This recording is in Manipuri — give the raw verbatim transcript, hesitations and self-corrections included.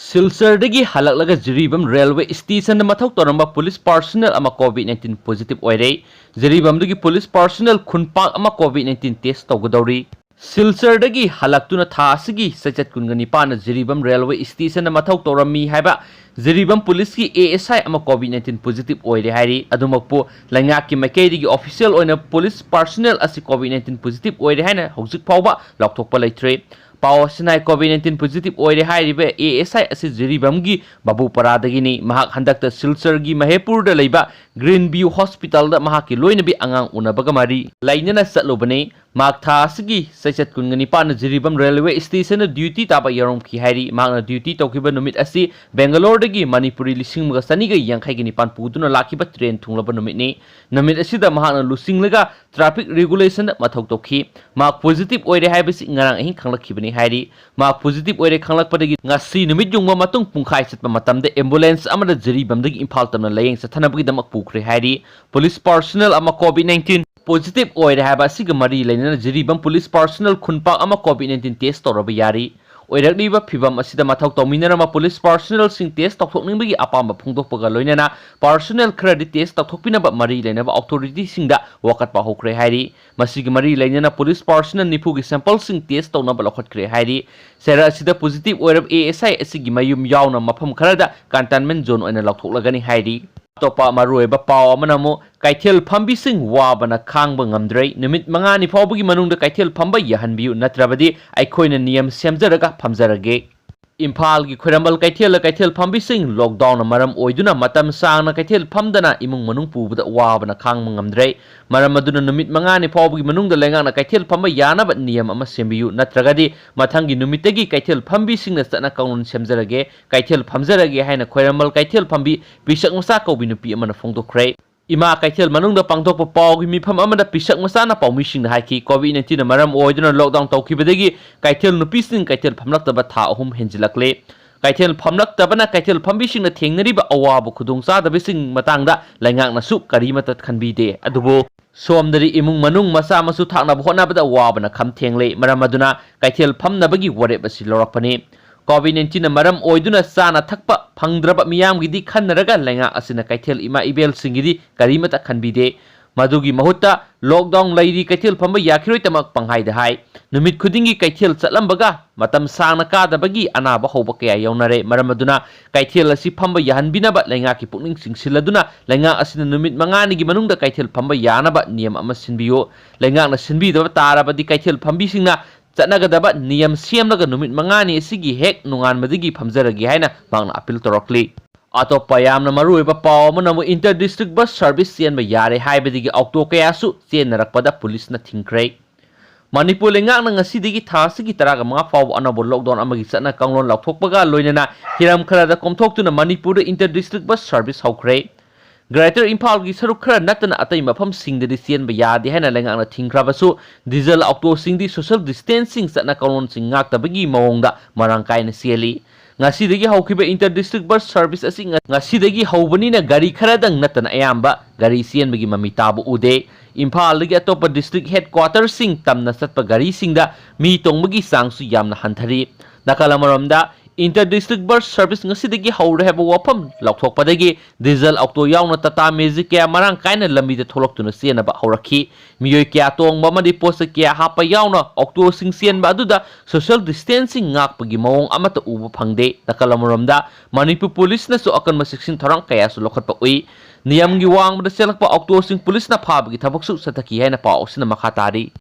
ꯁꯤꯜꯆꯔꯗꯒꯤ ꯍꯜꯂꯛꯂꯒ ꯖꯤꯔꯤꯕꯥꯝ ꯔꯦꯜꯋꯦ ꯁ꯭ꯇꯦꯁꯟꯗ ꯃꯊꯧ ꯇꯧꯔꯝꯕ ꯄꯨꯂꯤꯁ ꯄꯥꯔꯁꯣꯅꯦꯜ ꯑꯃ ꯀꯣꯚꯤꯗ ꯅꯥꯏꯟꯇꯤꯟ ꯄꯣꯖꯤꯇꯤꯚ ꯑꯣꯏꯔꯦ꯫ ꯖꯤꯔꯤꯕꯥꯝꯗꯒꯤ ꯄꯨꯂꯤꯁ ꯄꯥꯔꯁꯣꯅꯦꯜ ꯈꯨꯟꯄꯥꯛ ꯑꯃ ꯀꯣꯚꯤꯗ ꯅꯥꯏꯟꯇꯤꯟ ꯇꯦꯁ ꯇꯧꯒꯗꯧꯔꯤ꯫ ꯁꯤꯜꯆꯔꯗꯒꯤ ꯍꯜꯂꯛꯇꯨꯅ ꯊꯥ ꯑꯁꯤꯒꯤ ꯆꯩꯆꯠ ꯀꯨꯟꯒ ꯅꯤꯄꯥꯟꯗ ꯖꯤꯔꯤꯕꯥꯝ ꯔꯦꯜꯋꯦ ꯁ꯭ꯇꯦꯁꯟꯗ ꯃꯊꯧ ꯇꯧꯔꯝꯃꯤ ꯍꯥꯏꯕ ꯖꯤꯔꯤꯕꯥꯝ ꯄꯨꯂꯤꯁꯀꯤ ꯑꯦ ꯑꯦꯁ ꯑꯥꯏ ꯑꯃ ꯀꯣꯚꯤꯗ ꯅꯥꯏꯟꯇꯤꯟ ꯄꯣꯖꯤꯇꯤꯚ ꯑꯣꯏꯔꯦ ꯍꯥꯏꯔꯤ꯫ ꯑꯗꯨꯃꯛꯄꯨ ꯂꯩꯉꯥꯛꯀꯤ ꯃꯥꯏꯀꯩꯗꯒꯤ ꯑꯣꯐꯤꯁꯤꯌꯦꯜ ꯑꯣꯏꯅ ꯄꯨꯂꯤꯁ ꯄꯥꯔꯁꯣꯅꯦꯜ ꯑꯁꯤ ꯀꯣꯚꯤꯗ ꯅꯥꯏꯟꯇꯤꯟ ꯄꯣꯖꯤꯇꯤꯚ ꯑꯣꯏꯔꯦ ꯍꯥꯏꯅ ꯍꯧꯖꯤꯛ ꯐꯥꯎꯕ ꯂꯥꯎꯊꯣꯛꯄ ꯂꯩꯇ꯭ꯔꯤ꯫ ꯄꯥꯎ ꯑꯁꯤꯅ ꯍꯥꯏ ꯀꯣꯚꯤꯗ ꯅꯥꯏꯟꯇꯤꯟ ꯄꯣꯖꯤꯇꯤꯚ ꯑꯣꯏꯔꯦ ꯍꯥꯏꯔꯤꯕ ꯑꯦ ꯑꯦꯁ ꯑꯥꯏ ꯑꯁꯤ ꯖꯤꯔꯤꯕꯥꯝꯒꯤ ꯕꯥꯕꯨꯄꯔꯥꯗꯒꯤꯅꯤ꯫ ꯃꯍꯥꯛ ꯍꯟꯗꯛꯇ ꯁꯤꯜꯆꯔꯒꯤ ꯃꯍꯦꯄꯨꯔꯗ ꯂꯩꯕ ꯒ꯭ꯔꯤꯟ ꯚ꯭ꯌꯨ ꯍꯣꯁꯄꯤꯇꯥꯜꯗ ꯃꯍꯥꯛꯀꯤ ꯂꯣꯏꯅꯕꯤ ꯑꯉꯥꯡ ꯎꯅꯕꯒ ꯃꯔꯤ ꯂꯩꯅꯅ ꯆꯠꯂꯨꯕꯅꯤ꯫ ꯃꯍꯥꯛ ꯊꯥ ꯑꯁꯤꯒꯤ ꯆꯩꯆꯠ ꯀꯨꯟꯒ ꯅꯤꯄꯥꯟꯗ ꯖꯤꯔꯤꯕꯥꯝ ꯔꯦꯜꯋꯦ ꯁ꯭ꯇꯦꯁꯟꯗ ꯗ꯭ꯌꯨꯇꯤ ꯇꯥꯕ ꯌꯥꯎꯔꯝꯈꯤ ꯍꯥꯏꯔꯤ꯫ ꯃꯍꯥꯛꯅ ꯗ꯭ꯌꯨꯇꯤ ꯇꯧꯈꯤꯕ ꯅꯨꯃꯤꯠ ꯑꯁꯤ ꯕꯦꯡꯒꯂꯣꯔꯗꯒꯤ ꯃꯅꯤꯄꯨꯔꯤ ꯂꯤꯁꯤꯡ ꯑꯃꯒ ꯆꯅꯤꯒ ꯌꯥꯡꯈꯩꯒ ꯅꯤꯄꯥꯟ ꯄꯨꯗꯨꯅ ꯂꯥꯛꯈꯤꯕ ꯇ꯭ꯔꯦꯟ ꯊꯨꯡꯂꯕ ꯅꯨꯃꯤꯠꯅꯤ꯫ ꯅꯨꯃꯤꯠ ꯑꯁꯤꯗ ꯃꯍꯥꯛꯅ ꯂꯨꯆꯤꯡꯂꯒ ꯇ꯭ꯔꯥꯐꯤꯛ ꯔꯤꯒꯨꯂꯦꯁꯟꯗ ꯃꯊꯧ ꯇꯧꯈꯤ꯫ ꯃꯍꯥꯛ ꯄꯣꯖꯤꯇꯤꯚ ꯑꯣꯏꯔꯦ ꯍꯥꯏꯕꯁꯤ ꯉꯔꯥꯡ ꯑꯍꯤꯡ ꯈꯪꯂꯛꯈꯤꯕꯅꯤ ꯍꯥꯏꯔꯤ꯫ ꯃꯍꯥꯛ ꯄꯣꯖꯤꯇꯤꯚ ꯑꯣꯏꯔꯦ ꯈꯪꯂꯛꯄꯗꯒꯤ ꯉꯁꯤ ꯅꯨꯃꯤꯠ ꯌꯨꯡꯕ ꯃꯇꯨꯡ ꯄꯨꯡꯈꯥꯏ ꯆꯠꯄ ꯃꯇꯝꯗ ꯑꯦꯝꯕꯨꯂꯦꯟꯁ ꯑꯃꯗ ꯖꯤꯔꯤꯕꯥꯝꯗꯒꯤ ꯏꯝꯐꯥꯜ ꯇꯝꯅ ꯂꯥꯌꯦꯡ ꯆꯠꯊꯅꯕꯒꯤꯗꯃꯛ ꯄꯨꯈ꯭ꯔꯦ ꯍꯥꯏꯔꯤ꯫ ꯄꯨꯂꯤꯁ ꯄꯥꯔꯁꯣꯅꯦꯜ ꯑꯃ ꯀꯣꯚꯤꯗ ꯅꯥꯏꯟꯇꯤꯟ ꯄꯣꯖꯤꯇꯤꯚ ꯑꯣꯏꯔꯦ ꯍꯥꯏꯕ ꯑꯁꯤꯒ ꯃꯔꯤ ꯂꯩꯅꯅ ꯖꯤꯔꯤꯕꯥꯝ ꯄꯨꯂꯤꯁ ꯄꯥꯔꯁꯣꯅꯦꯜ ꯈꯨꯟꯄꯥꯛ ꯑꯃ ꯀꯣꯚꯤꯗ ꯅꯥꯏꯟꯇꯤꯟ ꯇꯦꯁ ꯇꯧꯔꯕ ꯌꯥꯔꯤ꯫ ꯑꯣꯏꯔꯛꯂꯤꯕ ꯐꯤꯚꯝ ꯑꯁꯤꯗ ꯃꯊꯧ ꯇꯧꯃꯤꯟꯅꯔꯝꯕ ꯄꯨꯂꯤꯁ ꯄꯥꯔꯁꯣꯅꯦꯜꯁꯤꯡ ꯇꯦꯁ ꯇꯧꯊꯣꯛꯅꯤꯡꯕꯒꯤ ꯑꯄꯥꯝꯕ ꯐꯣꯡꯗꯣꯛꯄꯒ ꯂꯣꯏꯅꯅ ꯄꯥꯔꯁꯣꯅꯦꯜ ꯈꯔꯗꯤ ꯇꯦꯁ ꯇꯧꯊꯣꯛꯄꯤꯅꯕ ꯃꯔꯤ ꯂꯩꯅꯕ ꯑꯣꯊꯣꯔꯤꯇꯤꯁꯤꯡꯗ ꯋꯥꯀꯠꯄ ꯍꯧꯈ꯭ꯔꯦ ꯍꯥꯏꯔꯤ꯫ ꯃꯁꯤꯒꯤ ꯃꯔꯤ ꯂꯩꯅꯅ ꯄꯨꯂꯤꯁ ꯄꯥꯔꯁꯣꯅꯦꯜ ꯅꯤꯐꯨꯒꯤ ꯁꯦꯝꯄꯜꯁꯤꯡ ꯇꯦꯁ ꯇꯧꯅꯕ ꯂꯧꯈꯠꯈ꯭ꯔꯦ ꯍꯥꯏꯔꯤ꯫ ꯁꯍꯔ ꯑꯁꯤꯗ ꯄꯣꯖꯤꯇꯤꯚ ꯑꯣꯏꯔꯕ ꯑꯦ ꯑꯦꯁ ꯑꯥꯏ ꯑꯁꯤꯒꯤ ꯃꯌꯨꯝ ꯌꯥꯎꯅ ꯃꯐꯝ ꯈꯔꯗ ꯀꯟꯇꯦꯟꯃꯦꯟ ꯖꯣꯟ ꯑꯣꯏꯅ ꯂꯥꯎꯊꯣꯛꯂꯒꯅꯤ ꯍꯥꯏꯔꯤ꯫ ꯑꯇꯣꯞꯄ ꯃꯔꯨꯑꯣꯏꯕ ꯄꯥꯎ ꯑꯃꯅ ꯑꯃꯨꯛ ꯀꯩꯊꯦꯜ ꯐꯝꯕꯤꯁꯤꯡ ꯋꯥꯕꯅ ꯈꯥꯡꯕ ꯉꯝꯗ꯭ꯔꯦ꯫ ꯅꯨꯃꯤꯠ ꯃꯉꯥꯅꯤ ꯐꯥꯎꯕꯒꯤ ꯃꯅꯨꯡꯗ ꯀꯩꯊꯦꯜ ꯐꯝꯕ ꯌꯥꯍꯟꯕꯤꯌꯨ, ꯅꯠꯇ꯭ꯔꯕꯗꯤ ꯑꯩꯈꯣꯏꯅ ꯅꯤꯌꯝ ꯁꯦꯝꯖꯔꯒ ꯐꯝꯖꯔꯒꯦ꯫ ꯏꯝꯐꯥꯜꯒꯤ ꯈ꯭ꯋꯥꯏꯔꯝꯕꯟ ꯀꯩꯊꯦꯜꯗ ꯀꯩꯊꯦꯜ ꯐꯝꯕꯤꯁꯤꯡ ꯂꯣꯛꯗꯥꯎꯟꯅ ꯃꯔꯝ ꯑꯣꯏꯗꯨꯅ ꯃꯇꯝ ꯁꯥꯡꯅ ꯀꯩꯊꯦꯜ ꯐꯝꯗꯅ ꯏꯃꯨꯡ ꯃꯅꯨꯡ ꯄꯨꯕꯗ ꯋꯥꯕꯅ ꯈꯥꯡꯕ ꯉꯝꯗ꯭ꯔꯦ꯫ ꯃꯔꯝ ꯑꯗꯨꯅ ꯅꯨꯃꯤꯠ ꯃꯉꯥꯅꯤ ꯐꯥꯎꯕꯒꯤ ꯃꯅꯨꯡꯗ ꯂꯩꯉꯥꯛꯅ ꯀꯩꯊꯦꯜ ꯐꯝꯕ ꯌꯥꯅꯕ ꯅꯤꯌꯝ ꯑꯃ ꯁꯦꯝꯕꯤꯌꯨ, ꯅꯠꯇ꯭ꯔꯒꯗꯤ ꯃꯊꯪꯒꯤ ꯅꯨꯃꯤꯠꯇꯒꯤ ꯀꯩꯊꯦꯜ ꯐꯝꯕꯤꯁꯤꯡꯅ ꯆꯠꯅ ꯀꯥꯡꯂꯣꯟ ꯁꯦꯝꯖꯔꯒꯦ, ꯀꯩꯊꯦꯜ ꯐꯝꯖꯔꯒꯦ ꯍꯥꯏꯅ ꯈ꯭ꯋꯥꯏꯔꯝꯕꯟ ꯀꯩꯊꯦꯜ ꯐꯝꯕꯤ ꯄꯤꯁꯛ ꯃꯆꯥ ꯀꯧꯕꯤ ꯅꯨꯄꯤ ꯑꯃꯅ ꯐꯣꯡꯗꯣꯛꯈ꯭ꯔꯦ꯫ ꯏꯃꯥ ꯀꯩꯊꯦꯜ ꯃꯅꯨꯡꯗ ꯄꯥꯡꯊꯣꯛꯄ ꯄꯥꯎꯒꯤ ꯃꯤꯐꯝ ꯑꯃꯗ ꯄꯤꯁꯛ ꯃꯆꯥꯅ ꯄꯥꯎꯃꯤꯁꯤꯡꯗ ꯍꯥꯏꯈꯤ, ꯀꯣꯚꯤꯗ ꯅꯥꯏꯟꯇꯤꯟꯅ ꯃꯔꯝ ꯑꯣꯏꯗꯨꯅ ꯂꯣꯛꯗꯥꯎꯟ ꯇꯧꯈꯤꯕꯗꯒꯤ ꯀꯩꯊꯦꯜ ꯅꯨꯄꯤꯁꯤꯡ ꯀꯩꯊꯦꯜ ꯐꯝꯂꯛꯇꯕ ꯊꯥ ꯑꯍꯨꯝ ꯍꯦꯟꯖꯤꯜꯂꯛꯂꯦ꯫ ꯀꯩꯊꯦꯜ ꯐꯝꯂꯛꯇꯕꯅ ꯀꯩꯊꯦꯜ ꯐꯝꯕꯤꯁꯤꯡꯅ ꯊꯦꯡꯅꯔꯤꯕ ꯑꯋꯥꯕ ꯈꯨꯗꯣꯡꯆꯥꯗꯕꯁꯤꯡ ꯃꯇꯥꯡꯗ ꯂꯩꯉꯥꯛꯅꯁꯨ ꯀꯔꯤꯃꯠꯇ ꯈꯟꯕꯤꯗꯦ꯫ ꯑꯗꯨꯕꯨ ꯁꯣꯝꯗꯗꯤ ꯏꯃꯨꯡ ꯃꯅꯨꯡ ꯃꯆꯥ ꯃꯁꯨ ꯊꯥꯛꯅꯕ ꯍꯣꯠꯅꯕꯗ ꯋꯥꯕꯅ ꯈꯝ ꯊꯦꯡꯂꯦ꯫ ꯃꯔꯝ ꯑꯗꯨꯅ ꯀꯩꯊꯦꯜ ꯐꯝꯅꯕꯒꯤ ꯋꯥꯔꯦꯞ ꯑꯁꯤ ꯂꯧꯔꯛꯄꯅꯤ꯫ ꯀꯣꯚꯤꯗ ꯅꯥꯏꯟꯇꯤꯟꯅ ꯃꯔꯝ ꯑꯣꯏꯗꯨꯅ ꯆꯥꯅ ꯊꯛꯄ ꯐꯪꯗ꯭ꯔꯕ ꯃꯤꯌꯥꯝꯒꯤꯗꯤ ꯈꯟꯅꯔꯒ ꯂꯩꯉꯥꯛ ꯑꯁꯤꯅ ꯀꯩꯊꯦꯜ ꯏꯃꯥ ꯏꯕꯦꯜꯁꯤꯡꯒꯤꯗꯤ ꯀꯔꯤꯃꯠꯇ ꯈꯟꯕꯤꯗꯦ꯫ ꯃꯗꯨꯒꯤ ꯃꯍꯨꯠꯇ ꯂꯣꯛꯗꯥꯎꯟ ꯂꯩꯔꯤ, ꯀꯩꯊꯦꯜ ꯐꯝꯕ ꯌꯥꯈꯤꯔꯣꯏꯗꯃꯛ ꯄꯪꯍꯥꯏꯗ ꯍꯥꯏ꯫ ꯅꯨꯃꯤꯠ ꯈꯨꯗꯤꯡꯒꯤ ꯀꯩꯊꯦꯜ ꯆꯠꯂꯝꯕꯒ ꯃꯇꯝ ꯁꯥꯡꯅ ꯀꯥꯗꯕꯒꯤ ꯑꯅꯥꯕ ꯍꯧꯕ ꯀꯌꯥ ꯌꯥꯎꯅꯔꯦ꯫ ꯃꯔꯝ ꯑꯗꯨꯅ ꯀꯩꯊꯦꯜ ꯑꯁꯤ ꯐꯝꯕ ꯌꯥꯍꯟꯕꯤꯅꯕ ꯂꯩꯉꯥꯛꯀꯤ ꯄꯨꯛꯅꯤꯡ ꯆꯤꯡꯁꯤꯜꯂꯗꯨꯅ ꯂꯩꯉꯥꯛ ꯑꯁꯤꯅ ꯅꯨꯃꯤꯠ ꯃꯉꯥꯅꯤꯒꯤ ꯃꯅꯨꯡꯗ ꯀꯩꯊꯦꯜ ꯐꯝꯕ ꯌꯥꯅꯕ ꯅꯤꯌꯝ ꯑꯃ ꯁꯤꯟꯕꯤꯌꯨ꯫ ꯂꯩꯉꯥꯛꯅ ꯁꯤꯟꯕꯤꯗꯕ ꯇꯥꯔꯕꯗꯤ ꯀꯩꯊꯦꯜ ꯐꯝꯕꯤꯁꯤꯡꯅ ꯆꯠꯅꯒꯗꯕ ꯅꯤꯌꯝ ꯁꯦꯝꯂꯒ ꯅꯨꯃꯤꯠ ꯃꯉꯥꯅꯤ ꯑꯁꯤꯒꯤ ꯍꯦꯛ ꯅꯣꯡꯉꯥꯟꯕꯗꯒꯤ ꯐꯝꯖꯔꯒꯦ ꯍꯥꯏꯅ ꯃꯍꯥꯛꯅ ꯑꯄꯤꯜ ꯇꯧꯔꯛꯂꯤ꯫ ꯑꯇꯣꯞꯄ ꯌꯥꯝꯅ ꯃꯔꯨꯑꯣꯏꯕ ꯄꯥꯎ ꯑꯃꯅ ꯑꯃꯨꯛ inter district bus service ꯆꯦꯟꯕ ꯌꯥꯔꯦ ꯍꯥꯏꯕꯗꯒꯤ ꯑꯣꯛꯇꯣ ꯀꯌꯥꯁꯨ ꯆꯦꯟꯅꯔꯛꯄꯗ ꯄꯨꯂꯤꯁꯅ ꯊꯤꯡꯈ꯭ꯔꯦ꯫ ꯃꯅꯤꯄꯨꯔ ꯂꯩꯉꯥꯛꯅ ꯉꯁꯤꯗꯒꯤ ꯊꯥ ꯑꯁꯤꯒꯤ ꯇꯔꯥꯃꯉꯥ ꯐꯥꯎꯕ ꯑꯅꯧꯕ ꯂꯣꯛꯗꯥꯎꯟ ꯑꯃꯒꯤ ꯆꯠꯅ ꯀꯥꯡꯂꯣꯟ ꯂꯥꯎꯊꯣꯛꯄꯒ ꯂꯣꯏꯅꯅ ꯍꯤꯔꯝ ꯈꯔꯗ ꯀꯣꯝꯊꯣꯛꯇꯨꯅ ꯃꯅꯤꯄꯨꯔꯗ inter district bus service ꯍꯧꯈ꯭ꯔꯦ꯫ Greater ꯏꯝꯐꯥꯜꯒꯤ ꯁꯔꯨꯛ ꯈꯔ ꯅꯠꯇꯅ ꯑꯇꯩ ꯃꯐꯝꯁꯤꯡꯗꯗꯤ ꯆꯦꯟꯕ ꯌꯥꯗꯦ ꯍꯥꯏꯅ ꯂꯩꯉꯥꯛꯅ ꯊꯤꯡꯈ꯭ꯔꯕꯁꯨ, ꯗꯤꯖꯜ ꯑꯣꯛꯇꯣꯁꯤꯡꯗꯤ social distancing ꯆꯠꯅ ꯀꯥꯡꯂꯣꯟꯁꯤꯡ ꯉꯥꯛꯇꯕꯒꯤ ꯃꯑꯣꯡꯗ ꯃꯔꯥꯡ ꯀꯥꯏꯅ ꯆꯦꯜꯂꯤ꯫ ꯉꯁꯤꯗꯒꯤ ꯍꯧꯈꯤꯕ inter district bus service ꯑꯁꯤ ꯉ-, ꯉꯁꯤꯗꯒꯤ ꯍꯧꯕꯅꯤꯅ ꯒꯥꯔꯤ ꯈꯔꯗꯪ ꯅꯠꯇꯅ ꯑꯌꯥꯝꯕ ꯒꯥꯔꯤ ꯆꯦꯟꯕꯒꯤ ꯃꯃꯤ ꯇꯥꯕ ꯎꯗꯦ꯫ ꯏꯝꯐꯥꯜꯗꯒꯤ ꯑꯇꯣꯞꯄ district headquarterꯁꯤꯡ ꯇꯝꯅ ꯆꯠꯄ ꯒꯥꯔꯤꯁꯤꯡꯗ ꯃꯤ ꯇꯣꯡꯕꯒꯤ ꯆꯥꯡꯁꯨ ꯌꯥꯝꯅ ꯍꯟꯊꯔꯤ꯫ ꯅꯥꯀꯜ ꯑꯃꯔꯣꯝꯗ, inter district bus service ꯉꯁꯤꯗꯒꯤ ꯍꯧꯔꯦ ꯍꯥꯏꯕ ꯋꯥꯐꯝ ꯂꯥꯎꯊꯣꯛꯄꯗꯒꯤ ꯗꯤꯖꯜ ꯑꯣꯛꯇꯣ ꯌꯥꯎꯅ ꯇꯥꯇꯥ ꯃꯦꯖꯤꯛ ꯀꯌꯥ ꯃꯔꯥꯡ ꯀꯥꯏꯅ ꯂꯝꯕꯤꯗ ꯊꯣꯛꯂꯛꯇꯨꯅ ꯆꯦꯟꯅꯕ ꯍꯧꯔꯛꯈꯤ꯫ ꯃꯤꯑꯣꯏ ꯀꯌꯥ ꯇꯣꯡꯕ ꯑꯃꯗꯤ ꯄꯣꯠꯆꯩ ꯀꯌꯥ ꯍꯥꯞꯄ ꯌꯥꯎꯅ ꯑꯣꯛꯇꯣꯁꯤꯡ ꯆꯦꯟꯕ ꯑꯗꯨꯗ social distancing ꯉꯥꯛꯄꯒꯤ ꯃꯑꯣꯡ ꯑꯃꯠꯇ ꯎꯕ ꯐꯪꯗꯦ꯫ ꯅꯥꯀꯜ ꯑꯃꯔꯣꯝꯗ, ꯃꯅꯤꯄꯨꯔ ꯄꯨꯂꯤꯁꯅꯁꯨ ꯑꯀꯟꯕ ꯆꯦꯛꯁꯤꯟ ꯊꯧꯔꯥꯡ ꯀꯌꯥꯁꯨ ꯂꯧꯈꯠꯄ ꯎꯏ꯫ ꯅꯤꯌꯝꯒꯤ ꯋꯥꯡꯃꯗ ꯆꯦꯜꯂꯛꯄ ꯑꯣꯛꯇꯣꯁꯤꯡ ꯄꯨꯂꯤꯁꯅ ꯐꯥꯕꯒꯤ ꯊꯕꯛꯁꯨ ꯆꯠꯊꯈꯤ ꯍꯥꯏꯅ ꯄꯥꯎ ꯑꯁꯤꯅ ꯃꯈꯥ ꯇꯥꯔꯤ꯫